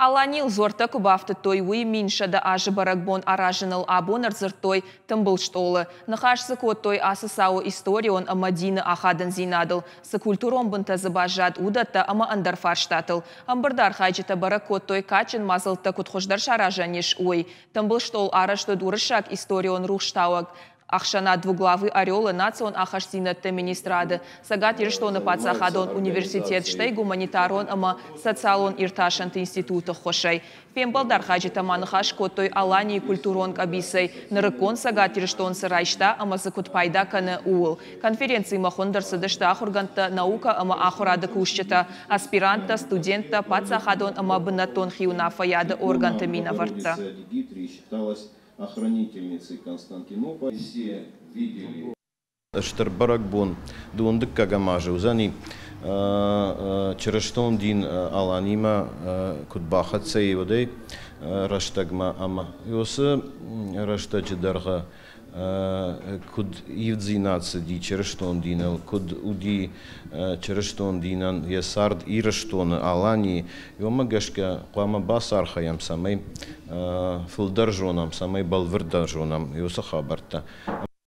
Аланийыл дзуӕрттӕ куы бафтыдтой, уый 1100 азы бӕрӕгбон аразыныл абон ӕрдзырдтой тымбыл стъолы. Ныхас дзы кодтой ацы цауы историон ӕмӕ дины ахадындзинадыл, цы культурон бынтӕ дзы баззад, уыдӕттӕ ӕмӕ ӕндӕр фарстатыл. Ӕмбырды архайджытӕ бӕрӕг кодтой, кадджын мадзӕлттӕ куыд хуыздӕр саразӕн ис, уый. Тымбыл стъол арӕзт уыд уырыссаг историон рухстауӕг ӕхсӕнад «Двуглавый орел-ы», национ ахастдзинӕдты министрады, Цӕгат Ирыстоны паддзахадон университет, стӕй гуманитарон ӕмӕ социалон иртасӕнты институты ххуысӕй. Фембӕлды архайджытӕ ма ныхас кодтой Аланийы культурон къӕбицӕй нырыккон Цӕгат Ирыстон цы райста ӕмӕ дзы куыд пайда кӕны, ууыл. Конференцимӕ хуынд ӕрцыдысты ахуыргӕндтӕ, наукӕ ӕмӕ ахуырады кусджытӕ, аспиранттӕ, студенттӕ, паддзахадон ӕмӕ бынӕттон хиуынаффӕйады оргӕнты минӕвӕрттӕ. Охранительницей Константинополя. Все видели. Стыр бӕрӕгбон дыууын дыккӕгӕм азы уыдзӕни, чырыстон дин Аланимӕ куыд бахӕццӕ и, уӕдӕй рӕстӕгмӕ ӕмӕ уыцы рӕстӕджы дӕргъы куыд ивддзинад цыди чырыстон диныл, куыд уыди чырыстон динӕн йӕ цард Ирыстоны, Аланийы, уымӕ гӕсгӕ хъуамӕ бацархайӕм, цӕмӕй фылдӕр зонӕм, цӕмӕй бӕлвырддӕр зонӕм уыцы хабӕрттӕ.